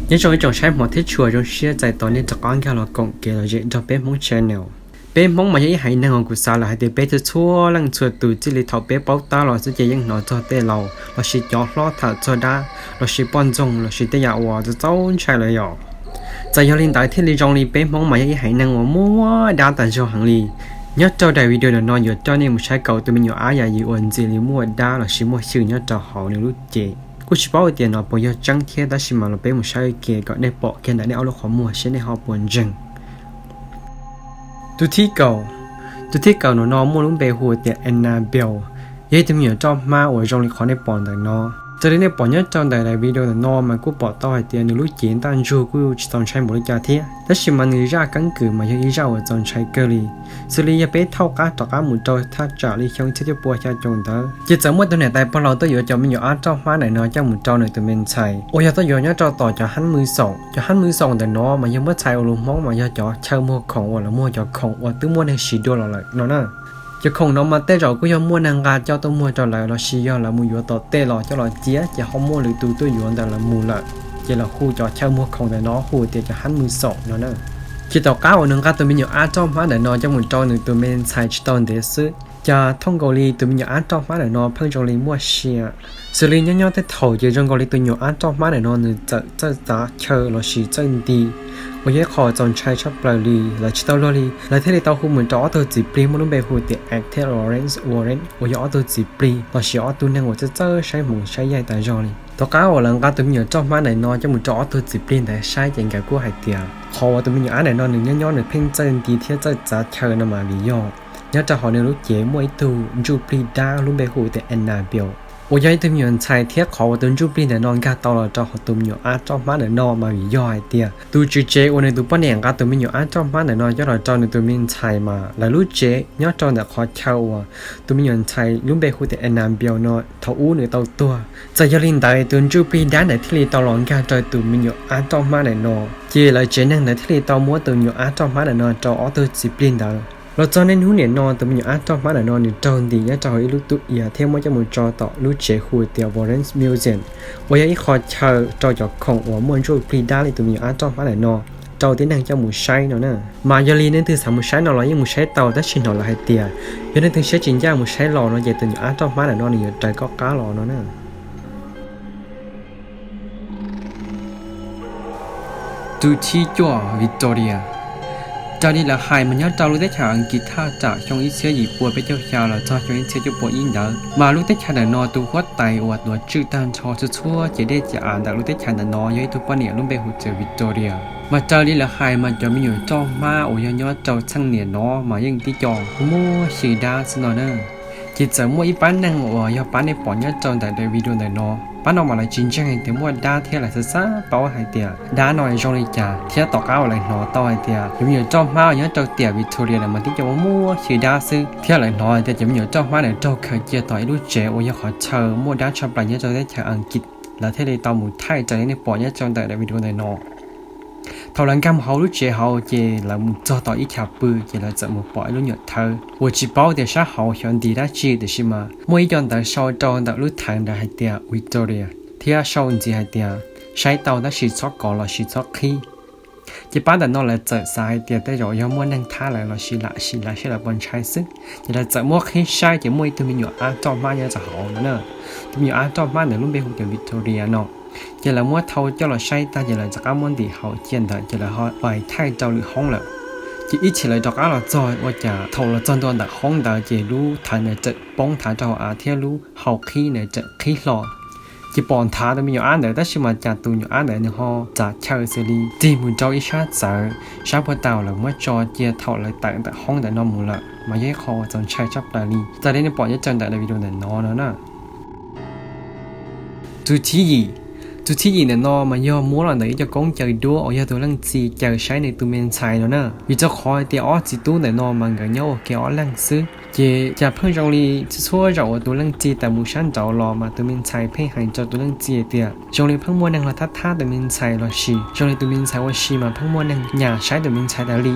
Nyob zoo ib tsoom saib hmov thiab tshua, zoo siab txais tos nej rov qab nkag los koom kev lom zem nrog Peb Hmoob Channel. Peb Hmoob mas yog ib haiv neeg uas kuv xav lawm hais tias peb txhua txhua leej txhua tus txij li thaum peb paub tab los xwb ces yeej hnov txog tej laus lossis cov hlob tham txog dab lossis poj ntxoog lossis tej yam uas txaus txaus ntshai lawm yom. Txawm yog li ntawd thiaj li zoo li peb Hmoob mas yog ib haiv neeg uas muaj dab tas zog heev li. Nyob rau daim video ntawm no yuav coj nej mus saib kaum tus me nyuam ab yam yim uas ntxim li muaj dab lossis muaj xyw nyob rau hauv nws lub cev. Kuj tsis paub hais tias no puas yog tseeb thiab, tab sis mas los peb mus saib ua ke kom nej pom kiag ntawm nej ob lub qhov muag seb nej ho puas ntseeg. Tus thib kaum, tus thib kaum ntawm no muaj lub npe hu tias Annabelle, yog ib tug me nyuam roj hmab uas zoo li qhov nej pom ntawm no. Raws li nej pom nyob rau ntawm daim video ntawm no mas kuj pom tau hais tias nws lub cev ntaj ntsug kuj tsis txaus ntshai npaum li cas thiab, tab sis mas nws zaj keeb kwm mas yog ib zaj uas txaus ntshai kawg li. Xws li yog peb thauj qab rov qab mus rau thaj tsam li xyoo txhiab cuaj pua xya caum ntawd, ces txawm muaj tus niam tais pog laus tuaj yuav cov me nyuam ab roj hmab ntawm no coj mus rau nws tus me ntxhais uas yog tuaj yuav nyob rau tom cov hab mws xoom. Cov hab mws xoom ntawm no mas yog muab txhais ua lus Hmoob mas yog cov chaw muag khoom uas lawv muag cov khoom uas twb muaj neeg siv dua los lawm no na. Cov khoom no mas tej zaum kuj yog muaj neeg nqa coj tuaj muag rau lawv lossis yog lawv mus yuav tom tej los coj los cia ces ho muaj lwm tus tuaj yuav ntawm lawv mus lawm, ces lawv hu cov chaw muag khoom ntawm no hu tias cov hab mws xoom no na. Ces tom qab uas nws nqa tus me nyuam ab roj hmab ntawm no coj mus rau nws tus me ntxhais tsis tau ntev xwb, cas thooj nkaus li tus me nyuam ab roj hmab ntawm no pheej zoo li muaj sia. Xws li nyob nyob tej thaum ces zoo nkaus li tus nyuam ab roj hmab ntawm no nws txawm txawj txav chaw lossis txawj nti, uas yog ib qho txaus ntshai tshaj plaws li. Lawv tsis tau luag li, lawv thiaj li tau hu mus rau ob tug txiv plig muaj lub npe hu tias Active Lawrence Warren uas yog ob tug txiv plig lossis ob tug neeg uas txawj txawj saib hmoov saib yaig tas zog li. Tom qab uas lawv nqa tus me nyuam roj hmab ntawm no coj mus rau ob tug txiv plig ntawd saib ces nkawd kuj hais tias qhov uas tus me nyuam ab ntawm no nws nyob nyob nws pheej txawj nti thiab txawj txav chaw no mas vim yog nyob rau hauv nws lub cev muaj ib tug ntsuj plig dab lub npe hu tias Annabelle uas yog ib tug me nyuam ntxhais, thiab qhov uas tus ntsuj plig ntawm no nkag tau los rau hauv tus me nyuam ab roj hmab ntawm no mas vim yog hais tias tus tswv tsev uas nws tus poj niam nqa tus me nyuam ab roj hmab ntawm no coj los rau nws tus me ntxhais mas lawv lub tsev nyob rau ntawm qhov chaw uas tus me nyuam ntxhais lub npe hu tias Annabelle no thaum ub nws tau tuag. Txawm yog li ntawd tus ntsuj plig dab ntawd thiaj li tau los nkag rau tus me nyuam ab roj hmab ntawm no, ces lawv tsev neeg ntawd thiaj li tau muab tus me nyuam ab roj hmab ntawm no rau ob tug txiv plig ntawd. Los txog niaj hnub nim no tus me nyuam ab roj hmab ntawm no nws raug ntim nyob rau hauv ib lub tub iav thiab muab coj mus tso tom lub tsev hu tias Warren's Museum uas yog ib qho chaw rau cov khoom uas muaj ntsuj plig dab li tus me nyuam ab roj hmab ntawm no rau tib neeg coj mus saib no na. Mas yog li nej leej twg xav mus saib no los yeej mus saib tau, tab sis hnov lawv hais tias yog nej leej twg siab tsis ncaj mus saib los no ces tus nyuam ab roj hmab ntawm no nws yuav raws koj qab los no na. Tus thib cuaj, Victoria. Raws li lawv hais mas nyob rau lub teb chaws Askiv thaj tsam xyoo ib txhiab yim pua peb caug xya los txog xyoo ib txhiab cuaj pua ib ntawd mas lub teb chaws ntawm no tus huab tais uas tuav tswj tag nrho txhua txhua cev dej cev av ntawm lub teb chaws ntawm no yog ib tug poj niam lub npe hu tias Victoria. Mas raws li lawv hais mas cov me nyuam roj hmab uas yog nyob rau txheej niam no mas yeej tib co muaj xyw dab xwb no na. Ces txawm muaj ib pab neeg uas yog pab nej pom nyob rau ntawm daim video ntawm no, pab no mas lawv tsis ntseeg hais tias muaj dab thiab lawv xav xav paub hais tias dab no zoo li cas, thiab tom qab uas lawv hnov tau hais tias cov me nyuam roj hmab uas nyob rau tiam Victoria ntawd mas tib co muaj xyw dab xwb, thiab lawv hnov hais tias cov me nyuam roj hmab ntawd raug khaws cia tom ib lub tsev uas yog qhov chaw muaj dab tshaj plaws nyob rau teb chaws Askiv, lawv thiaj li tau mus thaij raws li nej pom nyob rau ntawm daim video ntawm no. Thaum lawv nkag mus hauv lub tsev hauv ces lawv mus txog tom ib chav pw ces lawv txawm mus pom ib lub nyuam thawv uas tsis paub tias sab hauv xyov ntis dab tsi, tiam sis mas muaj ib co ntawv sau rau ntawm lub thawv ntawd hais tias Victoria, thiab sau ntxiv hais tias saib tau tab sis txhob kov lossis txhob qhib. Ces pab ntawm no lawv txawm xav hais tias tej zaum yog muaj neeg thab lawv lossis lam sim lawv saib lawv puas ntshai xwb, ces lawv txawm muab qhib saib ces muaj ib tug me nyuam ab roj hmab nyob rau hauv no na. Tus me nyuam ab roj hmab ntawd lub npe hu tias Victoria no. Ces lawv muab thau coj los saib tag ces lawv rov qab muab ntim hauv cia ntawd ces lawv ho pais thaij rau lwm hoob lawm. Ces ib chim lawv rov qab los txog ua cas thaum los txog ntua ntawm hoob ntawd ces lub thawv ntawd txawm poob thav rau hauv av thiab lub hau qhib ntawd txawm qhib hlo. Ces pom nthav tus me nyuam ab ntawd tab sis mas cas tus nyuam ab ntawd nws ho txav chaw xws li tig mus rau ib sab txawv, sab puag ta uas lawv muab tso cia thaum lawv tawm ntawm hoob ntawm no mus lawm, mas yog ib qho uas txaus ntshai tshaj plaws li raws li nej pom nyob rau ntawm daim video ntawm no no na. Tus thib yim, tus thib yim ntawm no mas yog muab los ntawm ib co koob caw duab uas yog tus leej txiv caw saib nws tus me ntxhais no na. Vim rau qhov hais tias ob txiv tub ntawm no mas nkawd nyob ua ke ob leeg xwb, ces cas pheej zoo li txhua txhua zaum uas tus leej txiv tawm mus sab nraud los mas tus me ntxhais pheej hais rau tus leej txiv hais tias zoo li pheej muaj neeg los thab thab tus me ntxhais lossis zoo li tus me ntxhais ua si mas pheej muaj neeg nyas saib tus me ntxhais tas li.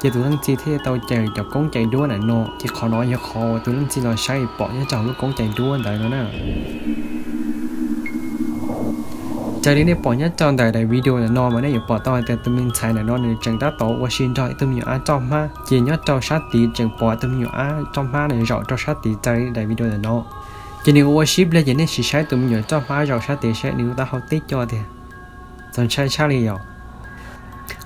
Ces tus leej txiv thiaj li tau caw cov koob caw duab ntawm no, ces qhov no yog qhov uas tus leej txiv los saib pom nyob rau hauv lub koob caw duab ntawd no na. Raws li nej pom nyob rau ntawm daim video ntawm no mas nej yuav pom tau hais tias tus me ntxhais ntawm no nws tseem tab tom ua si nrog ib tug me nyuam ab roj hmab, ces nyob rau sab tid tseem pom tus me nyuam ab roj hmab nws zaum rau sab tid raws li daim video ntawm no. Ces nws ua ua si ib pliag ces nej sim saib tus me nyuam roj hmab zaum sab tid seb nws lub taub hau teb co tiag. Txaus ntshai tshaj li yom.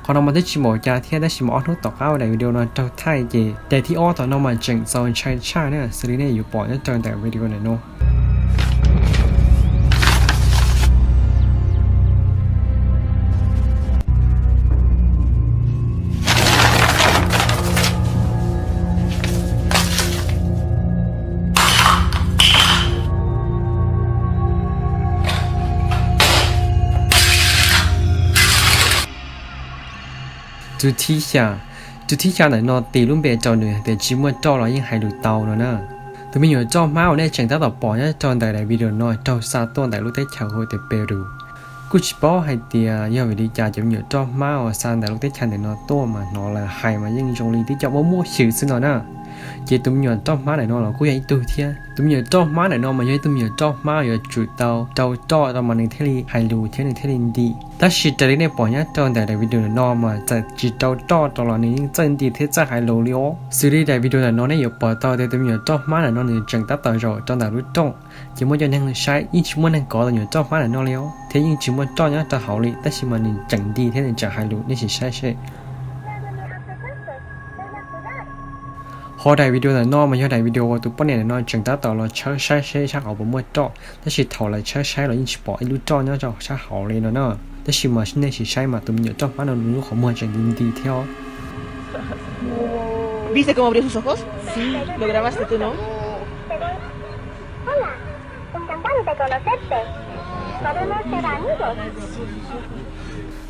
Qhov no mas twb tsis npaum cas thiab, tab sis mas ob hnub tom qab uas daim video no raug thaij ces daim thib ob tom no mas tseem txaus ntshai tshaj na, xws li nej yuav pom nyob rau ntawm video ntawm no. Tus thib xya, tus thib xya ntawm no tis lub npe rau nws hais tias tsis muaj roj los yeej hais lus tau no na. Tus me nyuam roj hmab uas nej tseem tab tom pom nyob rau ntawm daim video no raug xa tuaj ntawm lub teb chaws hu tias Peru. Kuj tsis paub hais tias yog vim li cas cov me nyuam roj hmab uas xa ntawm lub teb chaws ntawm no tuaj mas hnov lawv hais mas yeej zoo li twb coj muaj muaj xyw xwb no na. Ces tus me nyuam roj hmab ntawm no los kuj yog ib tug thiab. Tus me nyuam roj hmab ntawm no mas yog ib tug me nyuam roj hmab yuav tsum tau rau roj rau mas nws thiaj li hais lus thiab nws thiaj li nti. Tab sis raws li nej pom nyob rau ntawm daim video ntawm no mas txawm tsis rau roj rau los nws yeej txawj nti thiab txawj hais lus li os. Xws li daim video ntawm no nej yuav pom tau tias tus me nyuam roj hmab ntawm no nws tseem tab tom zaum rau ntawm lub rooj, ces muaj cov neeg saib yeej tsis muaj neeg kov tus me nyuam roj hmab ntawm no li os, thiab yeej tsis muaj roj nyob rau hauv li, tab sis mas nws tseem nti thiab nws tseem hais lus, nej sim saib seb. Ho daim video ntawm no mas yog daim video uas tus poj niam ntawm no tseem tab tom los tshawb saib seb sab hauv puas muaj roj, tab sis thaum lawv tshawb saib los yeej tsis pom ib lub roj nyob rau sab hauv li no na. Tab sis mas nej sim saib mas tus me nyuam roj hmab no nws lub qhov muag tseem nti nti thiab os. ¿Viste cómo abrió sus ojos? Sí, lo grabaste tú, ¿no? Hola, encantado de conocerte. ¿Podemos ser amigos?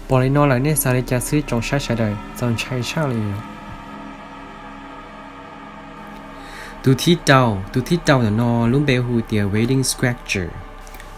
Pom li no lawm nej xav li cas xwb tsoom saib sawv daws, txaus ntshai tshaj li. Tus thib rau, tus thib rau ntawm no lub npe hu tias Wedding Scratcher.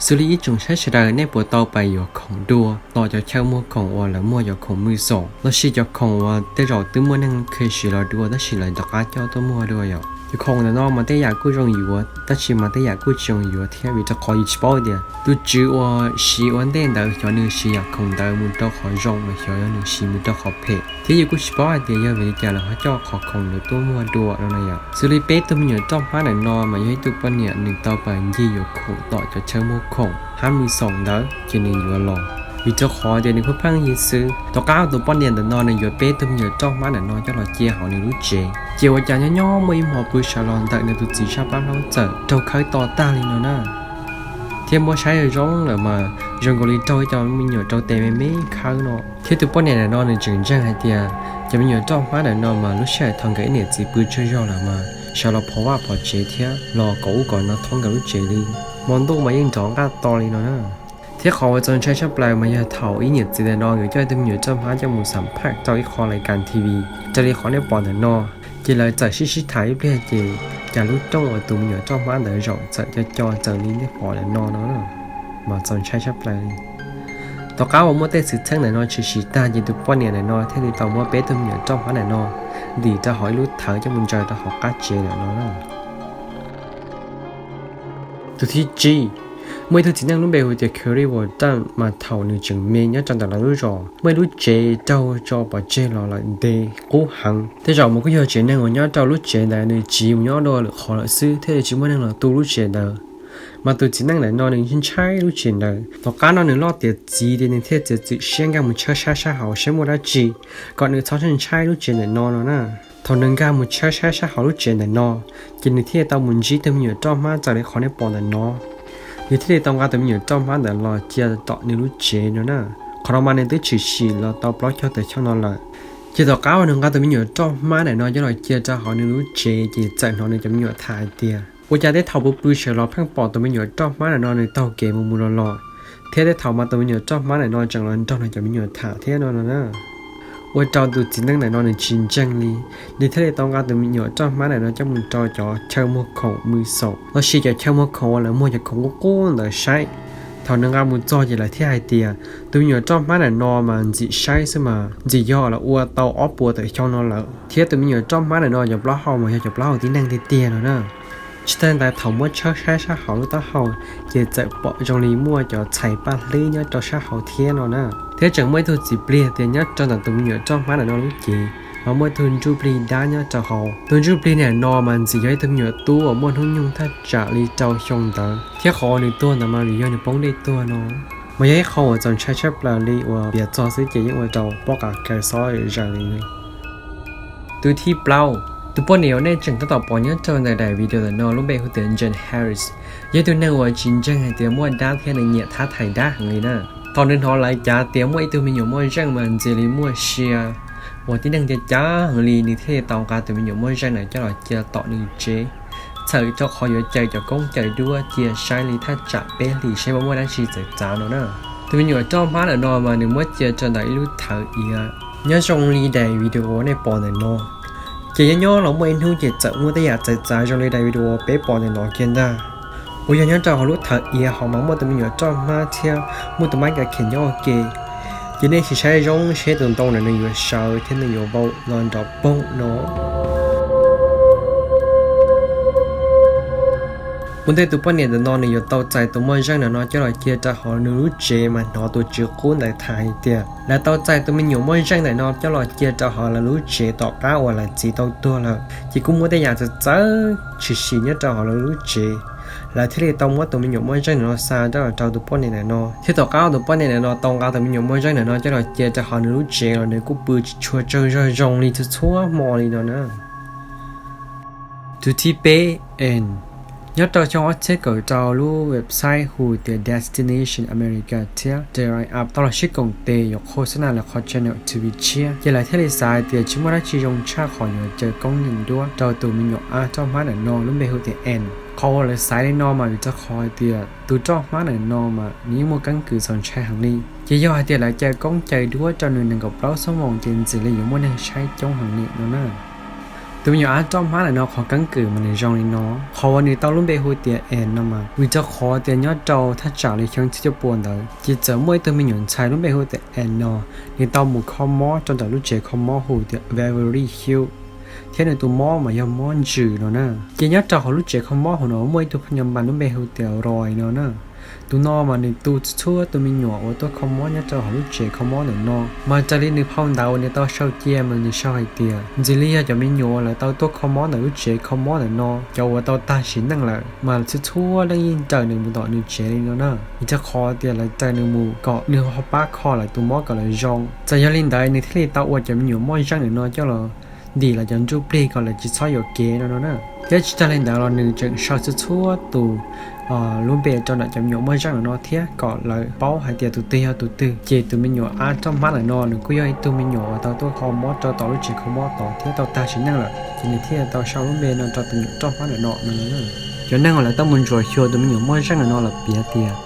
Xws li ib tsoom saib sawv daws nej puas tau pais yuav khoom dua tom cov chaw muag khoom uas lawv muag cov khoom mws xoom los sis cov khoom uas tej zaum twb muaj neeg kheev siv los dua tab sis lawv rov qab coj tuaj muag dua yom. Cov khoom ntawm no mas tej yam kuj zoo yuav tab sis mas tej yam kuj tsis zoo yuav thiab vim rau qhov yus tsis paub tias tus tswv uas siv ua ntej ntawd xyov nws siv yam khoom ntawd mus rau qhov zoo los xyov yog nws siv mus rau qhov phem thiab yus kuj tsis paub hais tias yog vim li cas lawv ho coj qhov khoom ntawd tuaj muag dua no na yom. Xws li peb tug me nyuam roj hmab ntawm no mas yog ib tug poj niam nws tau pais ncig yuav khoom tom cov chaw muag khoom hab mws xoom ntawd ces nws yuav los vim rau qhov tias nws pheej pheej yig xwb. Tom qab tus poj niam ntawm no nws yuav peb tug me nyuam roj hmab ntawm no coj los cia hauv nws lub tsev ces ua cas nyob nyob muaj ib hmo pw sawv los ntawm nws tus txiv sab plab hlaub txawm raug khawb to tag li no na. Thiab muab saib zoo lawm mas zoo nkaus li raug ib co me nyuam rau tes me me khawb no. Thiab tus poj niam ntawm no nws tseem ntseeg hais tias cov me nyuam roj hmab ntawm no mas lub sij hawm thaum nkawd ib niam txiv pw tsaug zog lawm mas sawv los phov vaj phov tsev thiab los kom ub kom no thoob nkawd lub tsev li. Hmo ntuj mas yeej nrov nqaj to li no na. Thiab qhov uas txaus ntshai tshaj plaws mas yog thaum ib niam txiv ntawm no nkawd coj tus me nyuam roj hmab coj mus xam phaj rau ib qho lais kas T V raws li qhov nej pom ntawm no, ces lawv txawm sib sib tham ib pliag ces cas lub rooj uas tus me nyuam roj hmab ntawd zaum txawm co co txawm li nej pom ntawm no no mas txaus ntshai tshaj plaws li. Tom qab uas muaj tej xwm txheej ntawm no tshwm sim tag ces tus poj niam ntawm no thiaj li tau muab peb tug me nyuam roj hmab ntawm no ntim rau hauv ib lub thawv coj mus ntsaws rau hauv qab tsev ntawm no na. Tus thib tsib, muaj ib tug txiv neej lub npe hu tias Curry Walton mas thaum nws tseem me nyob rau ntawm lawv lub zos muaj ib lub tsev raug tso pov tseg los lawm ntev qub heev. Tej zaum mas kuj yog tsev neeg uas nyob rau lub tsev ntawd nws tsiv mus nyob dua lwm qhov lawm xwb thiaj li tsis muaj neeg los tu lub tsev ntawd. Mas tus txiv neej ntawm no nws ntshai lub tsev ntawd. Tom qab no nws loj tiav txiv tias nws thiaj txiav txim siab nkag mus tshawb saib sab hauv saib muaj dab tsi kom nws txhob ntshai lub tsev ntawm no no na. Thaum nws nkag mus tshawb saib sab hauv lub tsev ntawm no, ces nws thiaj tau mus ntsib tus me nyuam roj hmab raws li qhov nej pom ntawm no. Nws thiaj li tau nqa tus me nyuam roj hmab ntawd los cia tom nws lub tsev no na. Qhov no mas nws twb tshwm sim los tau plaub caug tawm xyoo no lawm. Ces tom qab uas nws nqa tus me nyuam roj hmab ntawm no coj los cia rau hauv nws lub tsev ces txawm hnov nws cov me nyuam tham hais tias ua cas tej thaum pw pw sawv los pheej pom tus me nyuam roj hmab ntawm no nws taug kev mus mus los los, thiab tej thaum mas tus me nyuam roj hmab ntawm no tseem los nrog nws cov me nyuam tham thiab no no na. Ua rau tus txiv neej ntawm no nws tsis ntseeg li, nws thiaj li tau nqa tus me nyuam roj hmab ntawm no coj mus rau cov chaw muag khoom mws xoom los sis cov chaw muag khoom uas lawv muag cov khoom qub qub ntawd saib. Thaum nws nqa mus txog ces lawv thiaj hais tias tus me nyuam roj hmab ntawm no mas ntxim saib xwb mas ntxim yog los ua tau ob puas tawm xyoo no lawm, thiab tus me nyuam roj hmab ntawm no cov plaub hau mas yog cov plaub hau tib neeg tiag tiag no na. Tsis tas li ntawd, thaum muab tshawb saib sab hauv lub taub hau, ces txawm pom zoo li muaj cov txhais paj hlwb nyob rau sab hauv thiab no na. Thiab tseem muaj ib tug txiv plig tias nyob rau ntawm tus me nyuam roj hmab ntawm no lub cev mas muaj ib tug ntsuj plig dab nyob rau hauv. Tus ntsuj plig ntawm no mas ntxim yog ib tug me nyuam tub uas muaj hnub nyoog thaj tsam li rau xyoo ntawd, thiab qhov uas nws tuag ntawd mas vim yog nws poob dej tuag no. Mas yog ib qho uas txaus ntshai tshaj plaws li uas piav txog xwb ces yeej ua rau poj qav kaw xob zaws li. Tus thib plaub, tus poj niam uas nej tseem tab tom pom nyob rau ntawm daim video ntawm no lub npe hu tias Jane Harris, yog ib tug neeg uas tsis ntseeg hais tias muaj dab thiab nws nyiam thab thais dab heev li na. Thaum nws hnov lawv cav tias muaj ib tug me nyuam moj zeej mas ntxim li muaj sia uas tib neeg cav cav heev li, nws thiaj li tau nqa tus me nyuam moj zeej ntawd coj los cia tom nws tsev, txhawm rau qhov yuav caw cov koob caw duab cia saib li thaj tsam peb hlis saib puas muaj dab tsi txawv txav no na. Tus me nyuam roj hmab ntawm no mas nws muab cia rau ntawm ib lub thawv iav nyob zoo li daim video nej pom ntawm no. Ces nyob nyob los muaj ib hnub ces txawm muaj tej yam txawv txav zoo li daim video peb pom ntawm no kiag ntag. Uas yog nyob rau hauv lub thawv iav hauv mas muaj tus me nyuam roj hmab thiab muaj tus mab kav khem nyob ua ke. Ces nej sim saib zoo seb tus ntoo ntawd nws yuav sawv thiab nws yuav vau los nrov poog no. Ua ntej tus poj niam ntawm no nws yuav tau txais tus moj zeej ntawm no coj los cia rau hauv nws lub tsev mas hnov tus tswv qub ntawd tham hais tias lawv tau txais tus me nyuam moj zeej ntawm no coj los cia rau hauv lawv lub tsev tom qab uas lawv txiv tau tuag lawm. Ces kuj muaj tej yam txawv txawv tshwm sim nyob rau hauv lawv lub tsev, lawv thiaj li tau muab tus me nyuam moj zeej ntawm no xa rau tus poj niam ntawm no. Thiab tom qab tus poj niam ntawm no tau nqa tus me nyuam moj zeej ntawm no coj los cia rau hauv nws lub tsev los nws kuj pw tsis tshua tsawg zog zoo li txhua txhua hmo li no na. Tus thib peb, Anne. Nyob rau xyoo ob txhiab kaum rau lub website hu tias Destination America thiab The Write Up tau los sib koom tes yuav khos xab nas lawv qhov channel T V tshiab, ces lawv thiaj li xav hais tias tsis muaj dab tsi zoo tshaj qhov yuav caw koob caw duab rau tus me nyuam ab roj hmab ntawm no lub npe hu tias Anne. Qhov uas lawv xav li no mas vim rau qhov hais tias tus roj hmab ntawm no mas nws yeej muaj keeb kwm txaus ntshai heev li, ces yog hais tias lawv caw koob caw duab rau nws nees nkaum plaub xuab moos ces ntxim li yuav muaj neeg saib coob heev li no na. Tus me nyuam ab roj hmab ntawm no qhov keeb kwm mas nws zoo li no. Qhov uas nws tau lub npe hu tias Anne no mas vim rau qhov tias nyob rau thaj tsam li xyoo txhiab cuaj pua ntawd ces txawm muaj ib tug me nyuam ntxhais lub npe hu tias Anne no, nws tau mus kho mob rau ntawm lub tsev kho mob hu tias Waverly Hills, thiab nws tus mob mas yog mob ntsws no na. Ces nyob rau hauv lub tsev kho mob hauv no muaj ib tug phaj nyas npas lub npe hu tias Roy no na. Tus no mas nws tu txhua tus me nyuam uas tuaj kho mob nyob rau hauv lub tsev kho mob ntawm no, mas raws li nws phau ntawv uas nws tau sau cia mas nws sau hais tias ntxim li yog cov me nyuam uas lawv tau tuaj kho mob ntawm lub tsev kho mob ntawm no, cov uas tau tag sim neej lawm, mas txhua txhua leej yeej raws nws mus tom nws tsev li no na. Vim rau qhov tias lawv raws nws mus kom nws ho pab kho lawv tus mob kom lawv zoo. Txawm yog li ntawd nws thiaj li tau ua cov me nyuam moj zeej ntawm no coj los ntim lawv cov ntsuj plig kom lawv tsis txhob yuam kev no no na. Thiab tsis tag li ntawd los nws tseem sau txhua txhua tus lub npe rau ntawm cov me nyuam moj zeej ntawm no thiab kom lawv paub hais tias tus twg yog tus twg. Ces tus me nyuam ab roj hmab ntawm no nws kuj yog ib tug me nyuam uas tau tuaj kho mob rau tom lub tsev kho mob tod thiab tau tag sim neej lawm, ces nws thiaj tau sau lub npe no rau tus me nyuam roj hmab ntawm no no. Cov neeg uas lawv tau mus ntsuam xyuas tus me nyuam moj zeej ntawm no lawv piav tias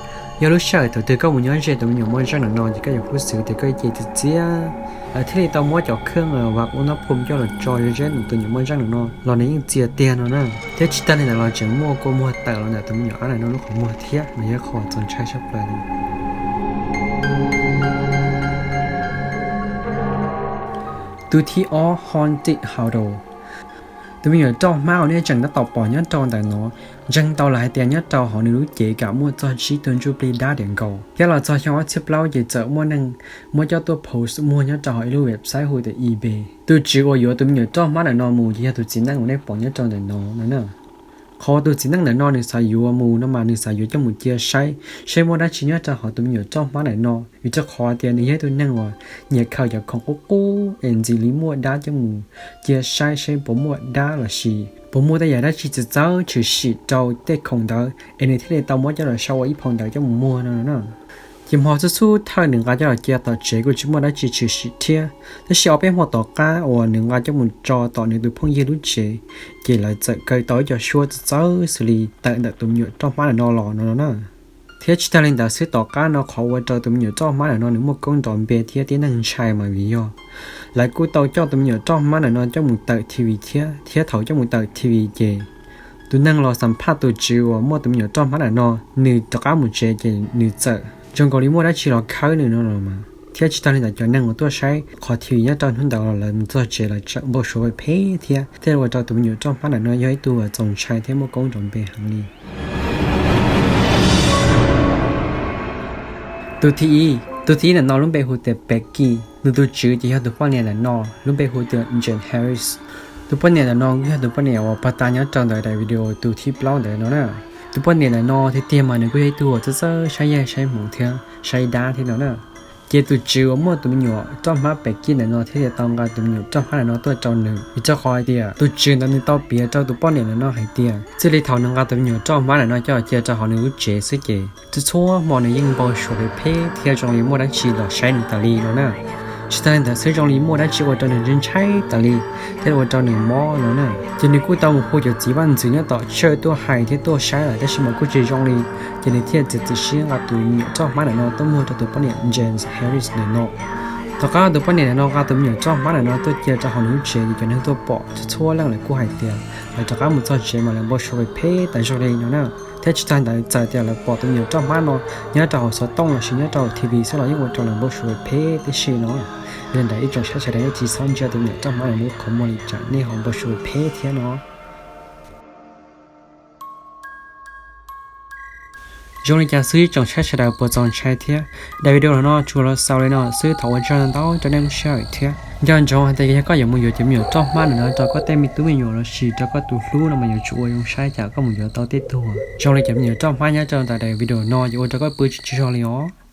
yog lub sij hawm thaum twg koj mus nyob ze tus me nyuam moj zeej ntawm no ces koj yuav kuj xwv tias koj ib ce txias txias. Lawv thiaj li tau muab cov khab vas ua nab phum coj los tso ze ze tus me nyuam moj zeej ntawm no los nws yeej txias tiag no na. Thiab tsis tag li ntawd los tseem muaj kua muag tawm los ntawm tus me nyuam ab ntawm no lub qhov muag thiab, mas yog qhov txaus ntshai tshaj plaws li. Tus thib ob, Haunted Hollow. Tus me nyuam roj hmab uas nej tseem tab tom pom nyob rau ntawm no, ntseeg tau lawv hais tias nyob rau hauv nws lub cev kam muaj txog tsib tug ntsuj plig dab diam nkaus. Thiab los txog xyoo ob txhiab plaub ces txawm muaj neeg muab coj tuaj post muag nyob rau hauv ib lub website hu tias eBay. Tus tswv uas yuav tus me nyuam roj hmab ntawm no mus ces yog tus txiv neej uas nej pom nyob rau ntawm no no na. Qhov uas tus txiv neej ntawm no nws xav yuav mus no mas nws xav yuav coj mus cia saib, saib muaj dab tsi nyob rau hauv tus me nyuam roj hmab ntawm no, vim rau qhov tias nws yog ib tug neeg uas nyiam khaws cov khoom qub qub es ntxim li muaj dab coj mus cia saib, saib puas muaj dab los sis puas muaj tej yam dab tsi txawv txawv tshwm sim rau tej khoom ntawd es nws thiaj li tau muab coj los sau ua ib phau ntawv coj mus muag no na. Ces hmo txhub txhub thawj nws nqa coj los cia tom tsev kuj tsis muaj dab tsi tshwm sim thiab, tab sis ob peb hmo tom qab uas nws nqa coj mus tso tom nws tus phooj ywg lub tsev, ces lawv txawm kaw tau ib co suab txawv txawv xws li tawm ntawm tus me nyuam roj hmab ntawm no los no no na. Thiab tsis tag li ntawd xwb, tom qab no qhov ua rau tus me nyuam roj hmab ntawm no nws muaj koob nrov npe thiab tib neeg ntshai mas vim yog lawv kuj tau coj tus me nyuam roj hmab ntawm no coj mus tawm T V thiab, thiab thaum coj mus tawm T V ces tus neeg los xam phaj tus tswv uas muaj tus me nyuam roj hmab ntawm no, nws rov qab mus tsev ces nws txawm zoo nkaus li muaj dab tsi los khawb nws no los mas. Thiab tsis tag li ntawd, cov neeg uas tuaj saib qhov T V nyob rau hnub ntawd los lawv mus txog tsev los tseem npau suav phem thiab, thiaj ua rau tus me nyuam roj hmab ntawm no yog ib tug uas txaus ntshai thiab muaj koob nrov npe heev li. Tus thib ib, tus thib ib ntawm no lub npe hu tias Becky, nws tus tswv ces yog tus poj niam ntawm no lub npe hu tias Jane Harris. Tus poj niam ntawm no kuj yog tus poj niam uas pag tas nyob rau ntawm daim video tus thib plaub ntawm no na. Tus poj niam ntawm no tiag tiag mas nws kuj yog ib tug uas txawj txawj saib yawg saib hmoov thiab saib dab thiab no na. Ces tus tswv uas muaj tus me nyuam roj hmab Becky ntawm no thiaj li tau nqa tus me nyuam roj hmab ntawm no tuaj rau nws, vim rau qhov hais tias tus tswv ntawd nws tau piav rau tus poj niam ntawm no hais tias txij li thaum nws nqa tus me nyuam roj hmab ntawm no coj cia rau hauv nws lub tsev xwb ces txhua txhua hmo nws yeej npau suav phem phem thiab zoo li muaj dab tsi los saib nws tas li no na. Tsis tag li ntawd xwb, zoo li muaj dab tsi ua rau nws ntshai ntshai tas li, thiaj li ua rau nws mob no na. Ces nws kuj tau mus hu cov txiv vaj ntxwv nyob tom church tuaj hais thiab tuaj saib lawm tab sis mas kuj tsis zoo li, ces nws thiaj txiav txim siab nqa tus me nyuam roj hmab ntawm no tuaj muag rau tus poj niam James Harris ntawm no. Tom qab tus poj niam ntawm no nqa tus me nyuam roj hmab ntawm no tuaj cia rau hauv nws lub tsev ces cov neeg tuaj pom txhua txhua leej lawv kuj hais tias lawv rov qab mus txog tsev mas lawv npau suav phem phem tas zog li no na. Thiab tsis tag ntawd, txawm tias lawv pom tus me nyuam roj hmab no nyob rau hauv xov tooj los sis nyob rau hauv T V xwb los yeej ua rau lawv npau suav phem phem tib si no. Yog li ntawd ib tsoom saib sawv daws nej tsis txhob ntsia tus me nyuam roj hmab no mus qhov muag li tsam nej ho npau suav phem phem thiab no. Zoo li cas xwb ib tsoom saib sawv daws puas txaus ntshai thiab? Daim video no tsuas los xaus li no xwb, thov ua tsaug ntau ntau rau nej lub sij hawm thiab nco ntsoov hais tias yog koj yuav mus yuav cov me nyuam roj hmab ntawm no rau koj tej me tub me nyuam los sis rau koj tus hlub no mas yuav tsum ua zoo saib tsam koj mus yuav tau tej tug zoo li cov me nyuam roj hmab nyob rau ntawm daim video no yuav ua rau koj pw tsis tsaug zog li os.